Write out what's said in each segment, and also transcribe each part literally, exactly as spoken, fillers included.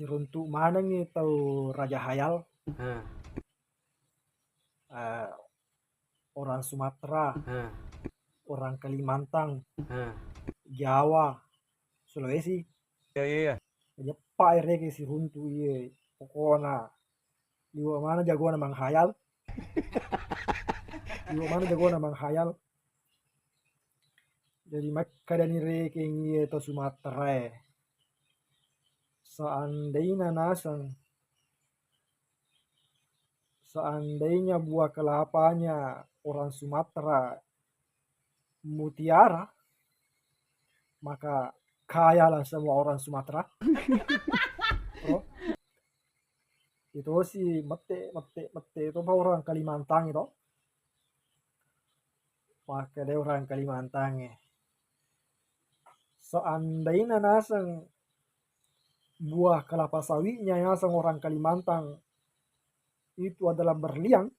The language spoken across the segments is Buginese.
Siruntu manengngi tau Raja Hayal. Eh, orang Sumatera, orang Kalimantan, Jawa, Sulawesi. Iya, iya, iya. Jeppa ere ke siruntu iye. Pokona liwa mana jagona manghayal. Liwa mana jagona manghayal. Jadi makkadani rekeng iye to Sumatera e. Seandainya naseng, seandainya buah kelapanya orang Sumatera mutiara, maka kayalah semua orang Sumatera. Oh. Itu si mette, mette, mette itu orang Kalimantan itu. Makkeda orang Kalimantan e. Seandainya naseng buah kelapa sawitnya naseng orang Kalimantan itu adalah berlian,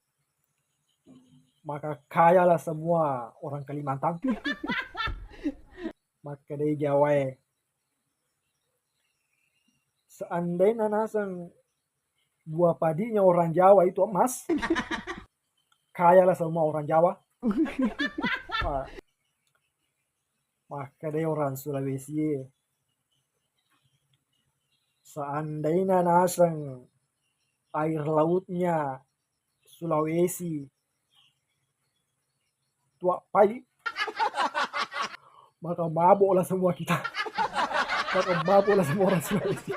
maka kayalah semua orang Kalimantan. Makkeda Jawa e. Seandainya naseng buah padinya orang Jawa itu emas, kayalah semua orang Jawa. Ah, makkeda orang Sulawesi e. Seandainya naseng air lautnya Sulawesi tuak pai, maka maboklah semua kita. Maka maboklah semua orang Sulawesi.